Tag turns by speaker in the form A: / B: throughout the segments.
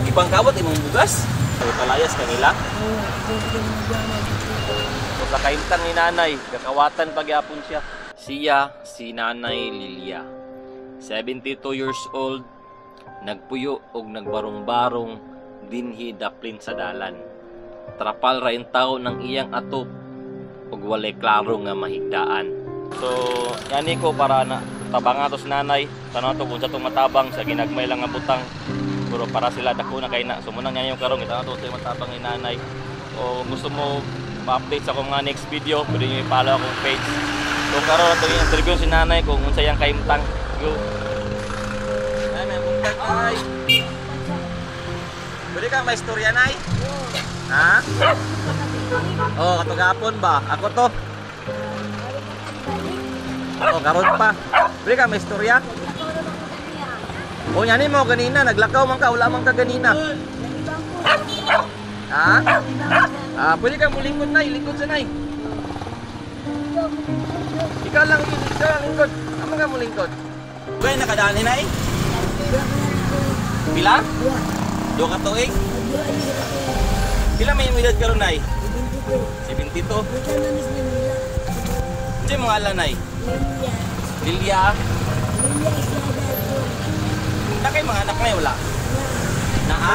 A: Ipangkawat imong bugas. Palayas kanila.
B: Oo, kung nagana dito.
A: So sa kaimtang ni nanay, kakawatan pagyapon siya. Siya si Nanay Lilia. 72 years old, nagpuyo og nagbarong-barong dinhi daplin sa dalan. Trapal ra in tao ng iyang atop ug walay klaro nga mahigdaan. So, yani ko para na tabang ato si nanay, tanaw to kung sa itong matabang sa ginagmay lang nga butang. Pero para sila dako na kay na. So muna nga yung karong itanaw to sa matabang ni nanay. O gusto mo ma-update sa akong mga next video, pwede niyo i-follow akong page. So karon ato yung interview si nanay kung unsa iyang kaimtang. Go. Ay, may buntag ay. Pwede kang may istorya, nay? Ha? Oh, katugapon ba? Ako to. Oh, karon pa. Pwede ka may istorya? Oh, yani mo ganina naglakaw man ka, wala man ka ganina. Ha? Ah, pwede ka mulingkod nay, lingkod sa nay. Ikaw lang, ikaw lang lingkod. Amo ka mulingkod. Pwede nakadaan ni nay? Pila? Duha ka tuig? Pila may imong edad karon nay? 72. Unsa imong ngalan nay? Lilia. Na kay mga anak nay wala? Naa?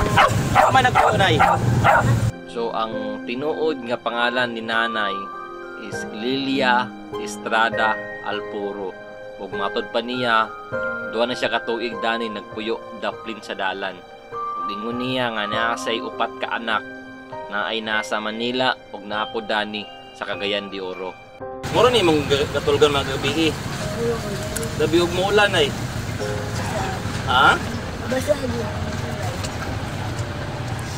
A: Ama nagtuo nay. So ang tinuod nga pangalan ni nanay is Lilia Estrada Alpuro. Ug matod pa niya, duha na siya ka tuig dani nagpuyo daplin sa dalan. Ug ingon niya nga naa say upat ka anak na ay nasa Manila ug naa po dani sa Cagayan de Oro. Muro ni imong katulgan mga gabi. Labi og muulan ay. Ha?
B: Basta ano?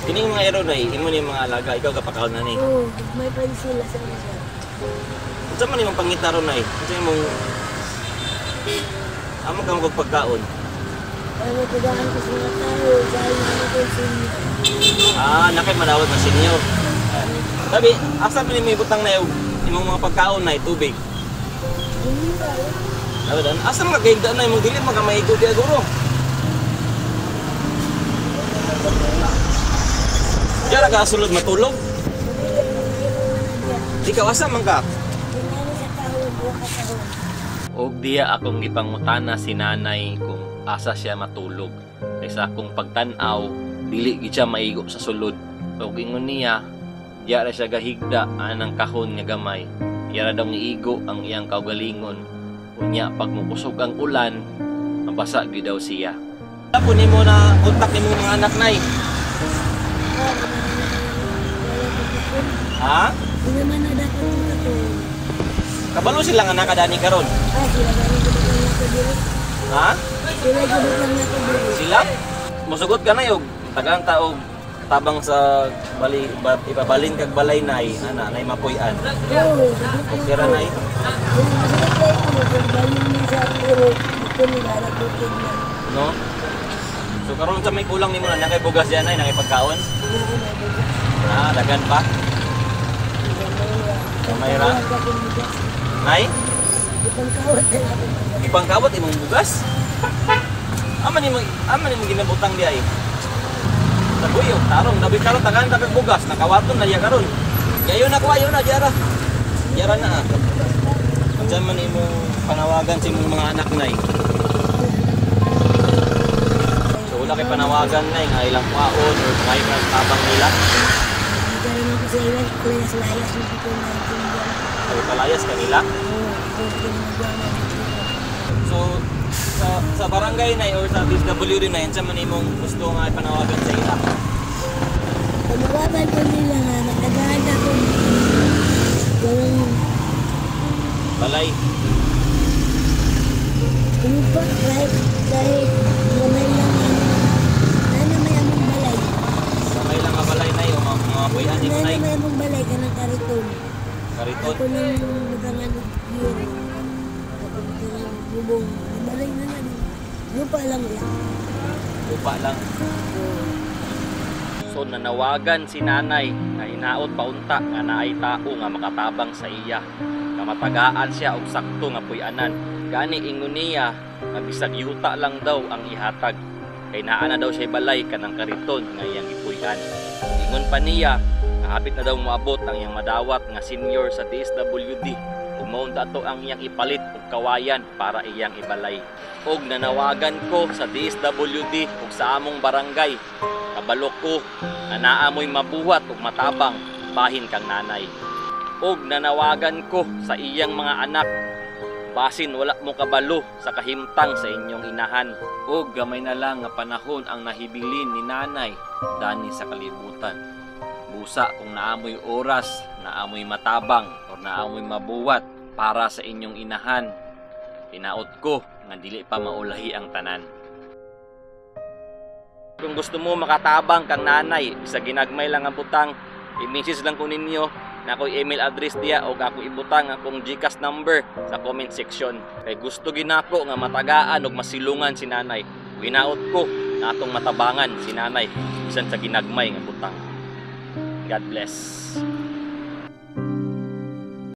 A: Kini mga ero nay, imo ni mga alaga, ikaw kapakaon na ni.
B: Oo, may pansila sa isa.
A: Unsa man imong pangita ron nay? Unsa imong amo ka mo pagkaon?
B: Ay, matagaan ko sa mga tao dahil ano ko senior.
A: Ah, nakay manawag na senior. Sabi, asa man imo ibutang na imong mga pagkaon nay, tubig?
B: Hindi ba?
A: Sabi dan, asa man ka kahigdaan na imong dili man ka maigo di aguro. Diyan ra ka sulod matulog. Ikaw asa man ka?
B: Tingnan sa kahon, buka kahon.
A: Og diya akong gipangutana si nanay kung asa siya matulog. Kaysa akong pagtan-aw, dili gid siya maigo sa sulod. Og ingon niya, diya ra siya gahigda anang kahon nga gamay. Iya ra daw niigo ang iyang kaugalingon. Unya pag mukusog ang ulan, mabasa gyud daw siya. Apo nimo na kontak nimo mga anak nay.
B: Ah,
A: Ha?
B: hindi naman na dapat yung katulog.
A: Kabalo sila nga nakadani karon.
B: Ah, sila gani gabot lang nako diri.
A: Ha?
B: Sila gabot lang nako diri.
A: Sila? Musugot ka na og tagaan ta og tabang sa bali ba, ipabalin kag balay nay ana nay mapuy-an.
B: Oo, gabot lang
A: Okay ra
B: ko.
A: nay.
B: Oo, masugot kayo ko. Kung balin niya sa puro, ito ni Lara bukid na.
A: No? So karon sa may kulang nimo na nakay bugas diyan nay, nakay pagkaon.
B: Oo, may bugas.
A: Ah, dagan pa.
B: Gamay
A: Gamay ra?
B: ra.
A: Nay,
B: Ipangkawat na lang ako.
A: ipangkawat imong bugas. Ama nimo ginabutang di ay. Tabuyo, tarong, dabi karon tagaan ta kag bugas, nakawaton na diya karon. Gayon na ko ayo na diara. Diara na ah. Unsa man imong panawagan sa imong mga anak nay? So wala kay panawagan nay nga ilang kwaon or may kang tabang nila.
B: Nagkaroon ako sa ilan, layas-layas na ko na intindihan.
A: Ay palayas kanila.
B: Oo, ito ginagawa na dito.
A: So sa barangay nay or sa DSWD nay, unsa man imong gusto nga panawagan sa ila?
B: Panawagan ko nila nga, nagdagahan ako. Ganun,
A: Balay.
B: lupa, kahit gamay lang ang, ano may among balay.
A: Gamay lang nga balay nay o mga puy-an nimo
B: Ano
A: nay.
B: may among balay, kanang kariton.
A: Kariton.
B: Ako nang butangan og yero. Ako butangan og bubong. Balay na lang. Lupa lang lang.
A: Lupa lang.
B: Oo.
A: So nanawagan si nanay nga hinaot paunta nga naay tao nga makatabang sa iya nga matagaan siya og sakto nga puy-anan. Gani ingon niya nga bisag yuta lang daw ang ihatag. Kay naa na daw siya balay kanang kariton nga iyang gipuy-an. Ingon pa niya nga hapit na daw moabot ang iyang madawat nga senior sa DSWD ug mao unta to ang iyang ipalit og kawayan para iyang ibalay. Og nanawagan ko sa DSWD ug sa among barangay, kabalo ko nga naa mo'y mabuhat ug matabang bahin kang nanay. Og nanawagan ko sa iyang mga anak, basin wala mo kabalo sa kahimtang sa inyong inahan. Og gamay na lang nga panahon ang nahibilin ni nanay dani sa kalibutan. Busa kung naa moy oras, naa moy matabang or naa moy mabuwat para sa inyong inahan, hinaot ko nga dili pa maulahi ang tanan. Kung gusto mo makatabang kang nanay sa ginagmay lang ang butang, i-message lang ko ninyo na ako'y email address diya o ako ibutang akong GCash number sa comment section. Kay gusto ginako nga matagaan og masilungan si nanay. Ginaot ko na atong matabangan si nanay bisan sa ginagmay nga butang. God bless.